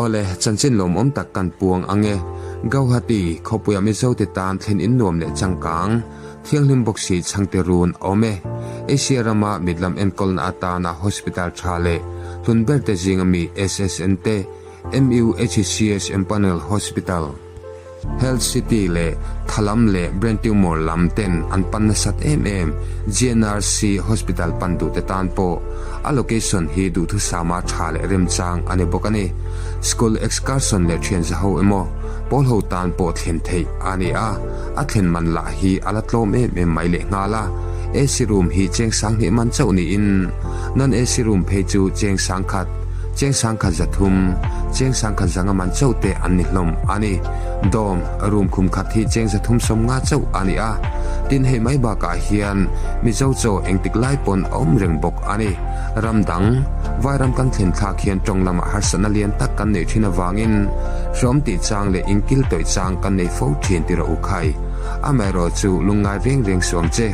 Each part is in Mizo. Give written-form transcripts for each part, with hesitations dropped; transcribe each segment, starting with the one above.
Awle, chanchin lawmawm tak kan puang ang e. Gauhati, khawpuia Mizote tan thlen in nuam leh changkang, thianghlim bawk si chhangte run a awm e. Asia rama mitlam enkawlna atana hospital tha leh hlun berte zinga mi SSN te, MUHCS Empanel Hospital, Health City leh Thalam leh Brain Tumor lam ten an pan nasat em em GNRC Hospital pan duhte tan pawh a location hi duhthusama tha leh remchang a ni bawk a ni. School excursion leh thian zaho emaw pawl ho tan pawh thlen theih a ni a, a thlen man lah hi a la tlawm em em mai leh nghal a. AC room hi cheng sanghnih man chauh niin non AC room phei chu cheng sangkhat, cheng sangkhat zathum, cheng sangkhat zanga man chauh te an ni hlawm a ni. Dawm, room khum khat hi cheng 350 chauh a ni a, tin hei mai bakah hian Mizo chaw engtik lai pawn a awm reng bawk a ni. Ram dang, Vairam kan thlen thlak hian tawng lamah harsatna lian tak kan neih thin avangin hrawm tih chang leh inkil tawih chang kan nei fo thin ti rawh u khai. Amaherawh chu lungngai reng reng suam che,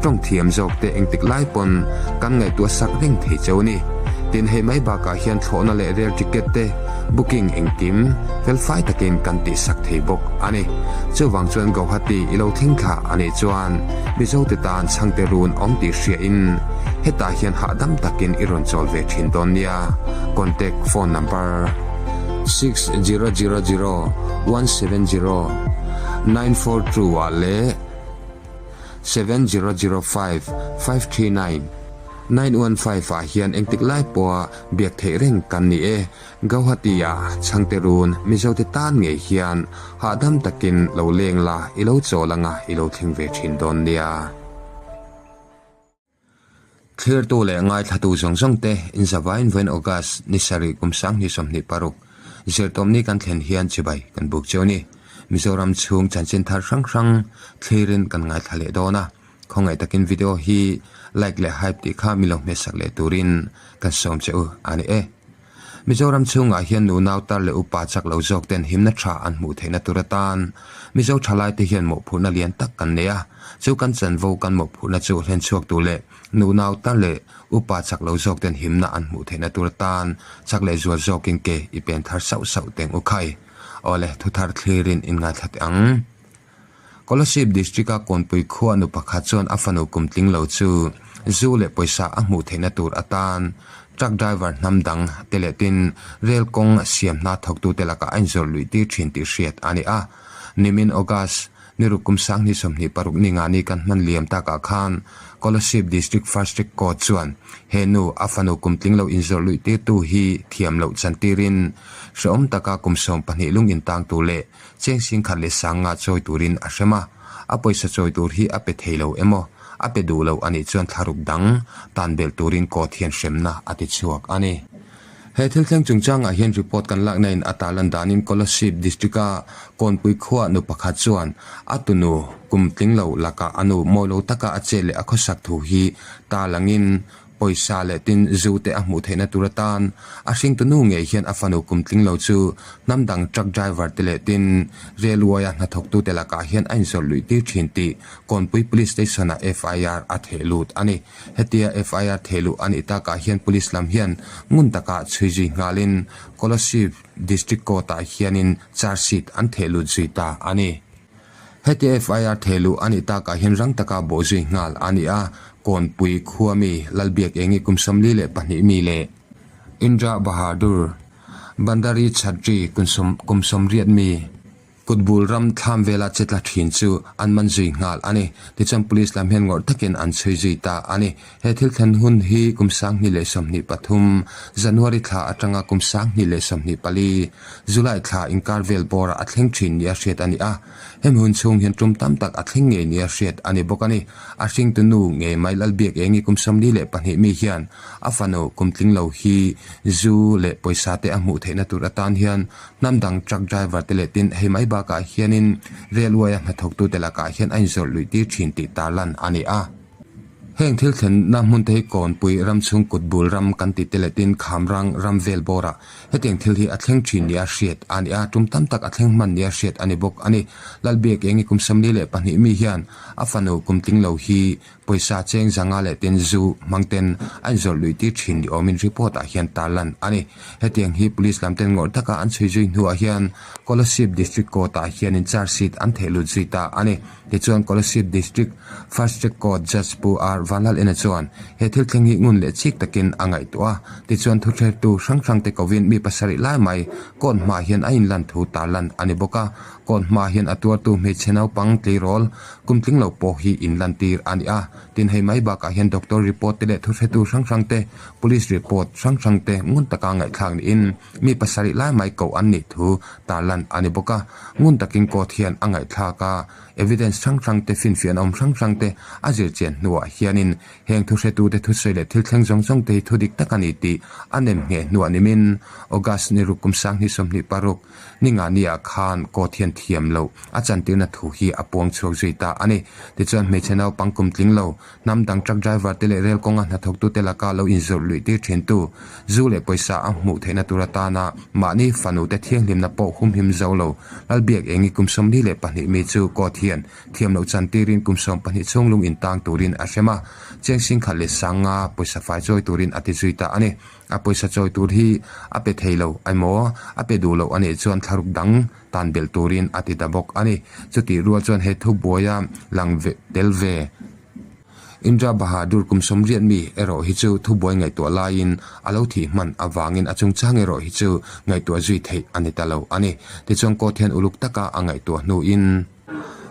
tawng thiam zawk te engtik lai pawn kan ngaihtuah sak reng thei cheu a ni. Tin hei mai bakah hian thlawhna leh rail ticket te booking engkim felfai takin kan tih sak thei bawk a ni. Chuvang chuan Gauhati i lo thleng thla a nih chuan Mizote tan chhangte run awm tih hriain hetah hian hahdam takin i rawn chawl ve thin dawn nia. Contact phone number, 6000 170 942 ah leh 7005 539 915 ah hian engtik lai pawha biak theih reng kan ni e. Gauhati-a chhangte run Mizote tan ngei hian hahdam takin lo leng la i lo chawl anga i lo thleng ve thin dawn nia. Thlirtu leh ngaithlatu zawng zawng te inzavain vawiin August ni sarih kum 2026 zirtawmni kan thlen hian chibai kan buk cheu ni. Mizoram chhung chanchin thar hrang hrang thlirin kan ngaithla leh dawn a, khawngaih takin video hi like leh hype tih kha mi lo hmesak leh turin kan sawm che u a ni e. Mizoram chhungah hian nunau tar leh upa chak lo zawk ten himna tha an hmuh theihna tur atan Mizo thalaite hian mawhphurhna lian tak kan nei a, chu kan chanvo kan mawhphurhna chu hlen chhuak tur leh nunau tar leh upa chak lo zawk ten himna an hmuh theihna tur atan chak leh zual zawkin ke i pen thar sauh sauh teng u khai. Awle, thuthar thlirin inngaithla teh ang. Kolasib District-a Kawnpui khua nu pakhat chuan a fanu kum tling lo chu zu leh pawisa a hmuh theihna tur atan truck driver hnam dang te leh tin rel kawng siam hna thawktute lakah a inzawrh luih tir thin tih hriat a ni a. Nimin August ni ruk kum 2026 ni nga ni kan hman liam takah khan Kolasib District First District Court chuan he nu a fanu kum tling lo inzawrh luih tirtu hi thiam loh chantirin hrehawm taka kum 12 lung intang tur leh Cheng 10,500 chawi turin a hrem a, a pawisa chawi tur hi a pe thei lo emaw, a pe duh lo a nih chuan thlaruk dang tan belh turin court hian hremna a ti chhuak a ni. He thil thleng chungchangah hian report kan lakna in a tarlan danin Kolasib District-a Kawnpui khua nu pakhat chuan a tunu kum tling lo lakah a nu mawi lo taka a chet leh a khawsak thu hi tarlangin Pawisa leh tin zu te a hmuh theihna tur atan a hringtu nu ngei hian a fanu kum tling lo chu hnam dang truck driver te leh tin railway a hnathawktu te lakah hian a inzawrh luih tir thin tih Kawnpui Police Station ah FIR a theh lut a ni. Hetia FIR theh luh a nih takah hian police lam hian ngun takah chhui zui nghalin Kolasib District Court ah hianin charge sheet an theh lut zui ta a ni. Heti FIR thehluh a nih takah hian rang taka bawh zui nghal a ni a, Kawnpui khua mi Lalbiak Engi kum 42 mi leh Indra Bahadur Bandari Chhatri kum 80 mi kutbul ram thlam vela che tla thin chu an man zui nghal a ni. Tichuan Police lam hian ngawrh takin an chhui zui ta a ni. He thil thlen hun hi kum 2023 January thla atanga kum 2024 July thla inkar vel bawrah a thleng thin nia hriat a ni a, hemi hun chhung hian tum tam tak a thleng ngei nia hriat a ni bawk a ni. A hringtu nu ngei mai Lalbiak Engi kum 42 mi hian a fanu kum tling lo hi zu leh pawisa te a hmuh theihna tur atan hian hnam dang truck driver te leh tin hei mai bakah hianin railway a hnathawktute lakah hian a inzawrh luih tir thin tih tarlan a ni a. Heng thil thlenna hmun te hi Kawnpui ram chhung kut bul ram kan ti te leh tin Khamrang ram vel bawrah hetiang thil hi a thleng thin nia hriat a ni a, tum tam tak a thleng hman nia hriat a ni bawk a ni. Lalbiak Engi kum 42 mi hian a fanu kum tling lo hi Pawisa cheng zanga leh tin zu hmang ten a inzawrh luih tir thin ni awmin report ah hian tarlan a ni. Hetiang hi police lam ten ngawrh taka an chhui zui hnuah hian Kolasib District Court ah hianin charge sheet an theh lut zui ta a ni. Tichuan Kolasib District First Track Court Judge Pu R Vanlalena chuan he thil thleng hi ngun leh chik takin a ngaihtuah a. Tichuan thuthertu hrang hrang te kovin mi pasarih lai mai court hmaah hian a inlan thu tarlan a ni bawk a. Court hmaah hian a tuartu hmeichhe naupang tleirawl Kum tling lo pawh hi in lantir a ni a, tin hei mai bakah hian doctor report te leh thuhretu hrang hrang te, police report hrang hrang te ngun taka ngaihthlak niin mi pasarih lai mai koh an nih thu tarlan a ni bawk a. Ngun takin court hian a ngaihthlak a, evidence hrang hrang te, finfiahna awm hrang hrang te a zir chian hnuah hianin heng thuhretu te thusawi leh thil thleng zawng zawng te hi thu dik tak a ni tih a nem ngheh hnuah nimin August ni ruk kum 2026, Ningani-ah khan court hian thiam loh a chantirna thu hi a puang chhuak zui ta a ni. Tichuan hmeichhe naupang kum tling lo, hnam dang truck driver te leh rel kawnga hnathawktute laka lo inzawrh luih tir thintu, zu leh pawisa a hmuh theihna tur atana mahni fanute thianghlimna pawh humhim zo lo Lalbiak Engi kum 42 mi chu court hian thiam loh chantirin kum 12 chhung lung intang turin a hrem a, cheng singkhat leh sanga pawisa fai chawi turin a ti zui ta a ni. A pawisa chawi tur hi a pe thei lo emaw a pe duh loh a nih chuan thlaruk dang tan belh turin a ti ta bawk a ni. Chutih rual chuan he thubuaia lang ve tel ve Indra Bahadur kum 80 mi erawh hi chu thubuai ngaihtuah laiin a lo thih hman avangin a chungchang erawh hi chu ngaihtuah zui theih a ni ta lo a ni. Tichuan court hian uluk taka a ngaihtuah hnuin.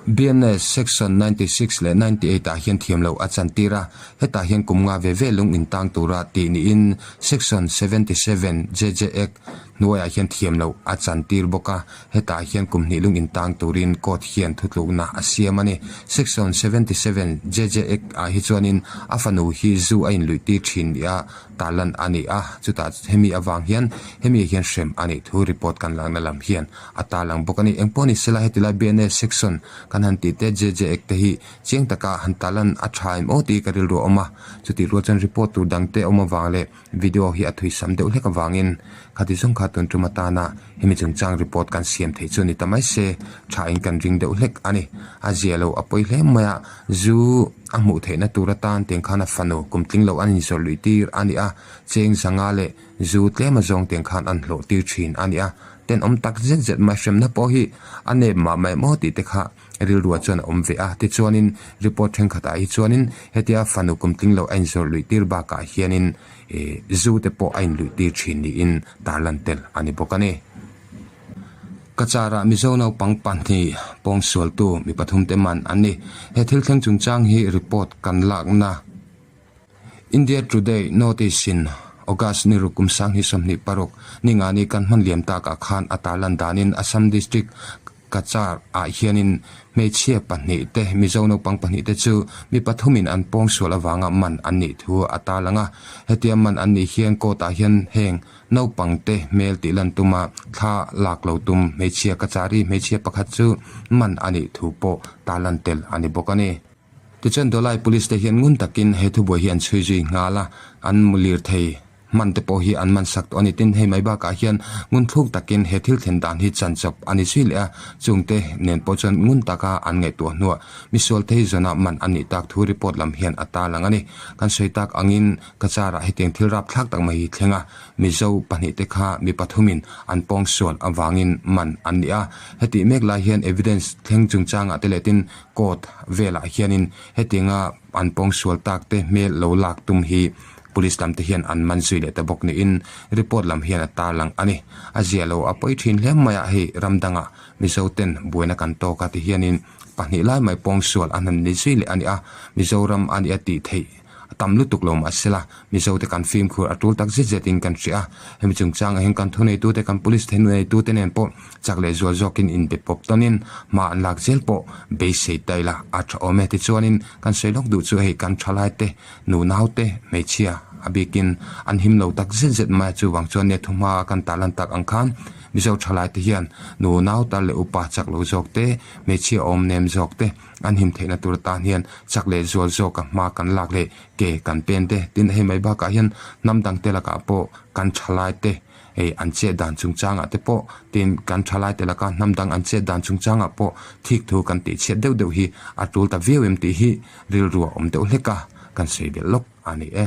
BNS Section 96 leh 98 ah hian thiam loh a chantir a, hetah hian kum nga ve ve lung intang tura tih niin Section 77 JJ Act hnuaiah hian thiam loh a chantir bawk a, hetah hian kum hnih lung intang turin court hian thutlukna a siam a ni. Section 77 JJ Act ah hi chuanin a fanu hi zu a inluihtir thin nia tarlan a ni a, chutah hemi avang hian hemi hian hrem a nih thu report kan lakna lam hian A tarlang bawk a ni. Engpawh ni sela heti lai BNA section kan han tih te JJ Act te hi chiang taka han tarlan a tha em aw tih ka rilru a awm a. Chutih rual chuan report tur dang te awm avang leh video hi a thuisam deuh hlek avangin khati zawng kha tun tum atana hemi chungchang report kan siam theih chu a ni ta mai se tha in kan ring deuh hlek a ni. A zia lo a pawi hle mai a, zu a hmuh theihna tur atan tiang khan a fanu kum tling lo an inzawrh luih tir a ni a, cheng zanga leh zu tlem azawng tiang khan an hlawh tir thin a ni a. Tenawm tak zet zet mai hremna pawh hi a nep mah mai maw tih te kha rilruah chuan a awm ve a. Tichuanin report thenkhatah hi chuanin hetia fanu kum tling lo a inzawrh luih tir bakah hianin ih zu te pawh a inluih tir thin niin tarlan tel a ni bawk a ni. Kacharah Mizo naupang pahnih pawngsualtu mi pathum te man an ni. He thil thleng chungchang hi report kan lakna. India Today notice in August ni ruk kum 2026 ni nga ni kan hman liam takah khan a tarlan danin Assam District Cachar ah hianin hmeichhia pahnih te Mizo naupang pahnih te chu mi pathumin an pawngsual avanga man an nih thu a tarlang a. Hetia man an nih hian court ah hian heng naupang te hmel tih lan tuma thla lak lo tum hmeichhia Cachari hmeichhia pakhat chu man a nih thu pawh tarlan tel a ni bawk a ni. Tichuan Dawlai Police te hian ngun takin he thubuai hi an chhui zui nghal a, an mu lirthei hman te pawh hi an man sak tawh a ni. Tin, hei mai bakah hian ngun thluk takin he thil thlen dan hi chan chawp a ni zui leh a, chungte nen pawh chuan ngun taka an ngaihtuah hnuah misual te hi zawnah man a nih tak thu report lam hian a tarlang a ni. Kan sawi tak angin Cachar-ah hetiang thil rapthlak tak mai hi thleng a, Mizo pahnih te kha mi pathumin an pawngsual avangin man an ni a. Hetih mek lai hian evidence thleng chungchangah te leh tin Court velah hianin hetianga an pawngsual tak te hmel lo lak tum hi Police lam te hian an man zui leh ta bawk niin report lam hian a tarlang a ni. A zia lo a pawi thin hle mai a, hei ram dangah Mizo ten buaina kan tawk a ti hianin pahnih lai mai pawngsual an han ni zui leh a ni a, Mizoram a nia tih theih a tam lutuk lo mahsela Mizo te kan fimkhur a tul tak zet zet in kan hria a, hemi chungchangah hian kan thuneitu te kan police thuneitu te nen pawh chak leh zual zawkin inbe pawp tawnin hma an lak zel pawh beisei ta ila a tha awm e. Tichuanin kan sawi lawk duh chu hei kan thalai te nu nau te hmeichhia a bikin an him lo tak zet zet mai a chuvang chuan nia thuhma kan tarlan tak ang khan. Mizo thalai te hian nu nau tar leh upa chak lo zawk te, hmeichhia awm nem zawk te an him theihna tur atan hian chak leh zual zawka hma kan lak leh ke kan pen te. Tin, hei mai bakah hian hnam dang te lakah pawh kan thalai te hei an chet dan chungchangah te pawh tin kan thalai te laka hnam dang an chet dan chungchangah pawh thik thu kan tih chhiat deuh deuh hi a tul ta viau em tih hi rilru a awm deuh hlek a, kan sawi belh lawk a ni e.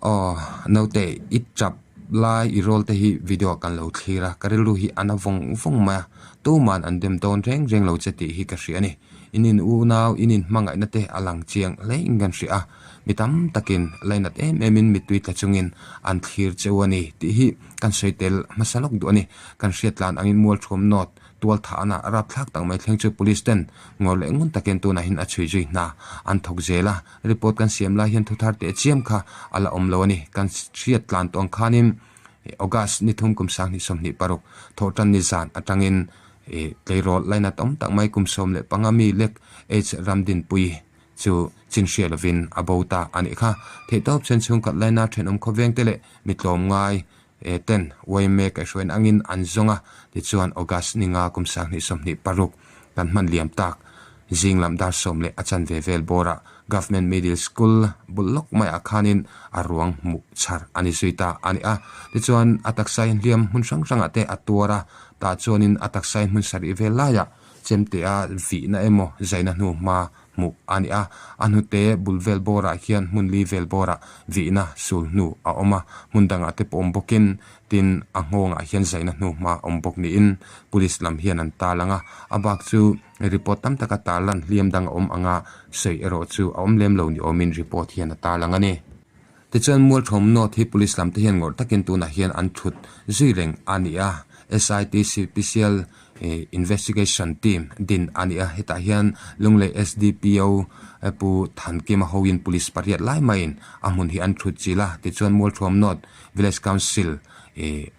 Aw naute i tap lai i rawl te hi video ah kan lo thlir a ka rilru hi a na vawng vawng mai a tuman an dem dawn reng reng lo che tih hi ka hria a ni in in unau in in hmangaihna te a lang chiang hle in kan hria a mi tam takin lainat em em in mittui tla chungin an thlir cheu a ni tih hi kan sawi tel hmasa lawk duh a ni kan hriat tlan angin mualthuam nawt Tual thahna rapthlak tak mai thleng chu Police ten ngawr leh ngun takin tunah hian a chhui zui hna an thawk zel a, report kan siam lai hian thuthar teh chiam kha a la awm lo a ni. Kan hriat tlan tawng khanin August ni thum kum 2026 thawhtan ni zan atangin tleirawl lainat awm tak mai kum 15 mi lek H Ramdinpui chu chin hriat lovin a bo ta a nih kha. Theihtawp chuan chhungkhat laina thenawm khawveng te leh mi tlawmngai E ten yma kaihhruain angin an zawng a, tichuan August ni nga kum 2026 kan hman liam tak zing lam dar sawm leh a chanve vel bawrah Government Middle School bul lawk maiah khanin a ruang hmuh chhar a ni zui ta a ni a. Tichuan a taksa in hliam hmun hrang hrangah te a tuar a, tah chuanin a taksa in hmun sarih vel laiah chemtea vihna emaw zaina hnu hma hmuh a ni a, a hnute bul vel bawrah hian hmun li vel bawrah vihna sul hnu a awm a, hmun dangah te pawh awm bawkin tin a nghawngah hian zaina hnu hma awm bawk niin police lam hian an tarlang a, a bak chu report tam taka tarlan hliam dang a awm anga sawi erawh chu a awm lem lo ni awmin report hian a tarlang a ni. Tichuan Mualthawm North hi police lam te hian ngawrh takin tunah hian an thut zui reng a ni a, SIT Special Investigation Team din a ni a, hetah hian Lunglei SDPO Pu Thankima hoin police pariat lai maiin a hmun hi an thut chilh a, tichuan Mualthawm North Village Council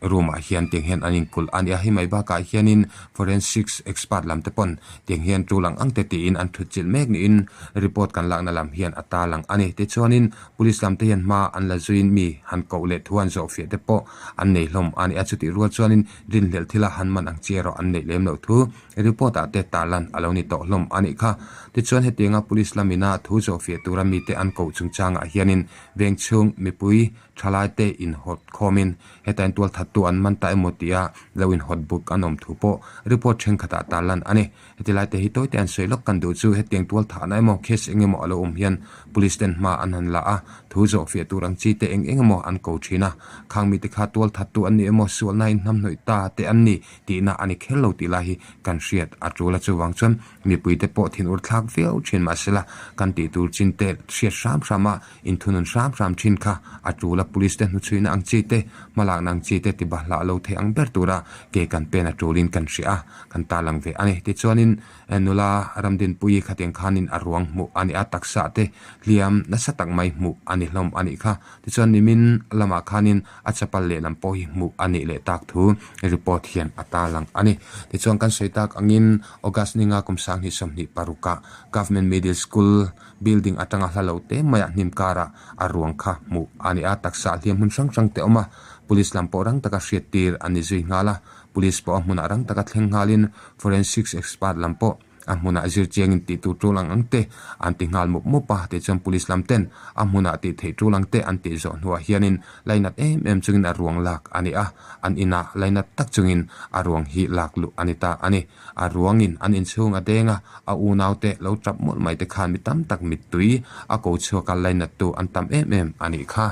room ah hian tiang hian an inkulh a ni a, hei mai bakah hianin forensics expert lam te pawn tiang hian tul ang ang te tiin an thut chilh mek niin report kan lakna lam hian a tarlang a ni. Tichuanin police lam te hian hma an la zuiin mi han koh leh thu an zawh fiah te pawh an nei hlawm a ni a, chutih rual chuanin rinhlelh thila han man ang chi erawh an neih lem loh thu report ah te tarlan a lo ni tawh hlawm a nih kha. Tichuan hetianga police lamina thu zawh fiah tura mite an koh chungchangah hianin vengchhung mipui Thalaite inhawt khawmin heta in tualthattu an man ta emaw tia lo inhawt buk an awm thu pawh report thenkhatah tarlan a ni. Heti laite hi tawite an sawi lawk kan duh chu hetiang tualthahna emaw case eng emaw a lo awm hian police ten hma an han la a, thu zawh fiah tur ang chi te eng eng emaw an ko thin a. Khang mite kha tualthattu an ni emaw sualna inhnamhnawih ta te an ni tihna a ni kher lo tih lai hi kan hriat a tul a chuvang chuan mipuite pawh thinur thlak viau thin mahsela kan tih tur chin te hriat hram hram a Inthunun hram hram thin kha a tul a, police te hnuchhuihna ang chi te, hmalakna ang chi te ti bahlah lo thei ang ber tura ke kan pen a tulin kan hria a, kan tarlang ve a ni. Tichuanin nula Ramdinpuii khatiang khanin a ruang hmuh a ni a, taksa te hliam nasa tak mai hmuh a ni hlawm a nih kha. Tichuan nimin lamah khanin a chapal lehlam pawh hi hmuh a nih leh tak thu report hian a tarlang a ni. Tichuan kan sawi tak angin August ninga kum 2026 ah Government Middle School Building atanga hla lo te maiah hnim karah a ruang kha hmuh a ni a, taksa hliam hmun hrang hrang te a awm a, Police lam pawh rang taka hriat tir a ni zui nghal a, Police pawh a hmunah rang taka thleng nghalin Forensics expert lam pawh a hmunah zir chiangin tih tur tul ang ang te an ti nghal mup mup a, tichuan Police lam ten a hmunah tih theih tul ang te an tih zawh hnuah hianin lainat em em chungin a ruang lak a ni a, an inah lainat tak chungin a ruang hi lak luh a ni ta a ni. A ruangin an inchhung a deng a, a unaute lo tap mawlh mai te khan mi tam tak mittui a ko chhuak a lainattu an tam em em a nih kha.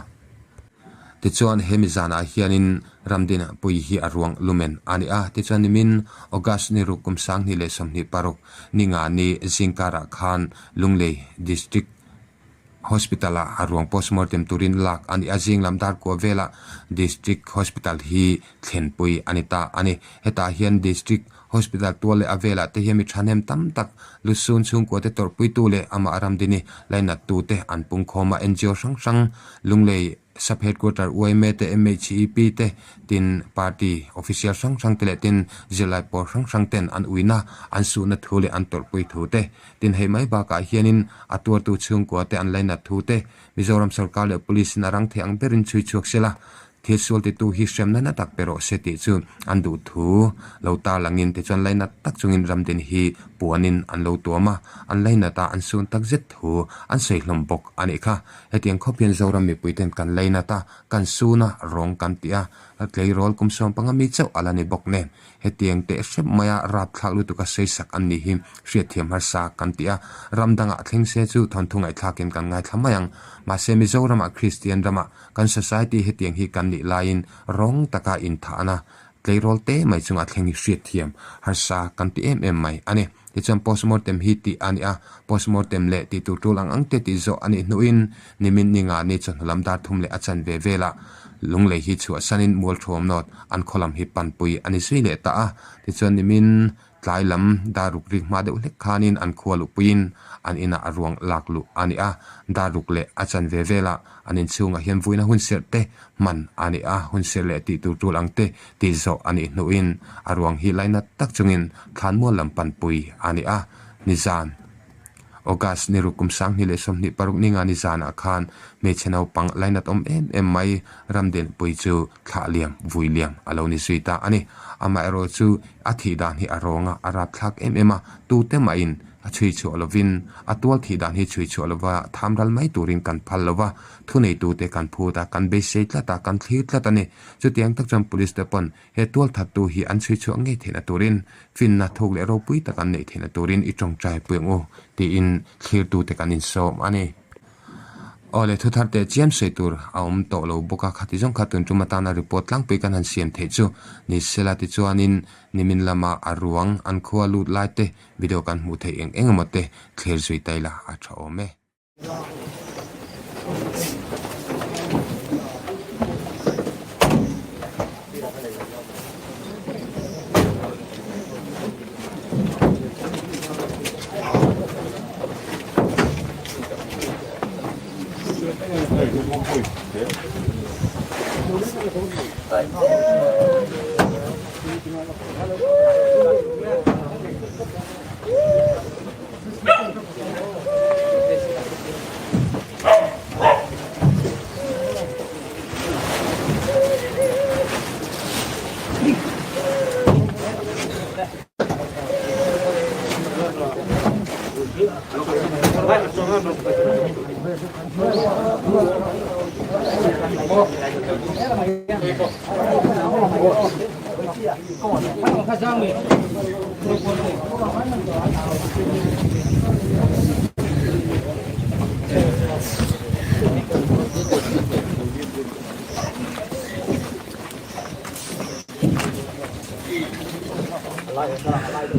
Tichuan hemi zanah hianin Ramdin pui hi a ruang lumen a ni a, tichuan nimin August ni ruk kum 2026 ni nga ni zingkarah khan Lunglei District. Hospital ah a ruang postmortem turin lak a ni a, zing lam dar kua velah District Hospital hi thlenpui a ni ta a ni. Hetah hian District Hospital tual leh a velah te hian mi thahnem tam tak lusun chhungkua te tawrhpuitu leh amah ramdini lainattu te an pungkhawm a, NGO hrang hrang Lunglei Sub Headquarter yma te, MHEP te, tin party official hrang hrang te leh tin zirlai pawl hrang hrang ten an uina, an suhna thu leh an tawrhpui thu te, tin hei mai bakah hianin a tuartu chhungkua te an lainat thu te, Mizoram sorkar leh police in a rang thei ang berin chhui chhuak sela, thil sual titu hi hremna na tak pe rawh se tih chu an duh thu lo tarlangin tichuan lainat tak chungin ramdin hi puanin an lo tuam a, an lainat a an sun tak zet thu an sawi hlawm bawk a nih kha. Hetiang khawp hian Zoram mipuiten kan lainat a, kan sun a, rawng kan ti a, tleirawl kum 15 mi chauh a la ni bawk nen. Hetiang teh hrep maia rapthlak lutuka sawisak an nih hi hriatthiam harsa kan ti a, ram dangah thleng se chu thawnthu ngaihthlakin kan ngaithla mai ang. Mahse Mizoramah Kristian ramah kan society hetiang hi kan nih laiin rawng taka inthahna tleirawl te mai chungah thleng hi hriatthiam harsa kan ti em em mai a ni. Tichuan postmortem hi tih a ni a, postmortem leh tih tur tul ang ang te tih zawh a nih hnuin nimin ni nga ni chawhnu lam dar thum leh a chan ve velah Lunglei hi chhuahsanin Mualthuam North an khaw lam hi panpui a ni zui leh ta a. Tichuan nimin tlai lam dar ruk rik hma deuh hlek khanin an khua luhpuiin an inah a ruang lak luh a ni a, dar ruk leh a chan ve velah an inchhungah hian vuina hun serh te hman a ni a, hun serh leh tih tur tul ang te tih zawh a nih hnuin a ruang hi lainat tak chungin thlanmual lam panpui a ni a, nizan August ni ruk kum 2026 ni nga nizanah khan hmeichhe naupang lainat awm em em mai Ramdenpui chu thlah liam, vui liam a lo ni zui ta a ni. Amaherawh chu a thih dan hi a rawng a, a rapthlak em em a, tute mahin a chhui chhuah lovin a tual thih dan hi chhui chhuah lova tham ral mai turin kan phal lova, thuneitute kan phut a, kan beisei tlat a, kan thlir tlat a ni. Chutiang tak chuan Police te pawn He tualthattu hi an chhui chhuah ngei theihna turin finna thuk leh ropui tak an neih theihna turin i tawngtai pui ang u tiin thlirtute kan insawm a ni. Aw le thuthar teh chiam sawi tur a awm tawh lo bawk a, khati zawng kha tun tum atana report tlangpui kan han siam theih chu ni sela tichuanin nimin lama a ruang an khua lut lai te video kan hmuh theih eng eng emaw te thlir zui ta ila a tha awm e.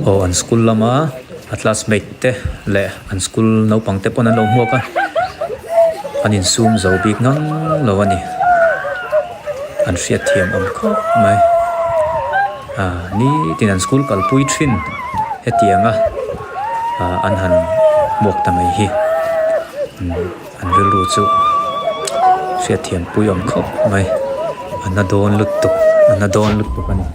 Aw an school lama a classmate te leh an school naupang te pawn an lo hmuak a an insum zo bik ngang lo a ni an hriat thiam awm khawp mai ah nitin an school kalpui thin hetianga ah an han hmuak ta mai hi an rilru chu hriat thiam pui awm khawp mai a na dawn lutuk a na dawn lutuk a ni.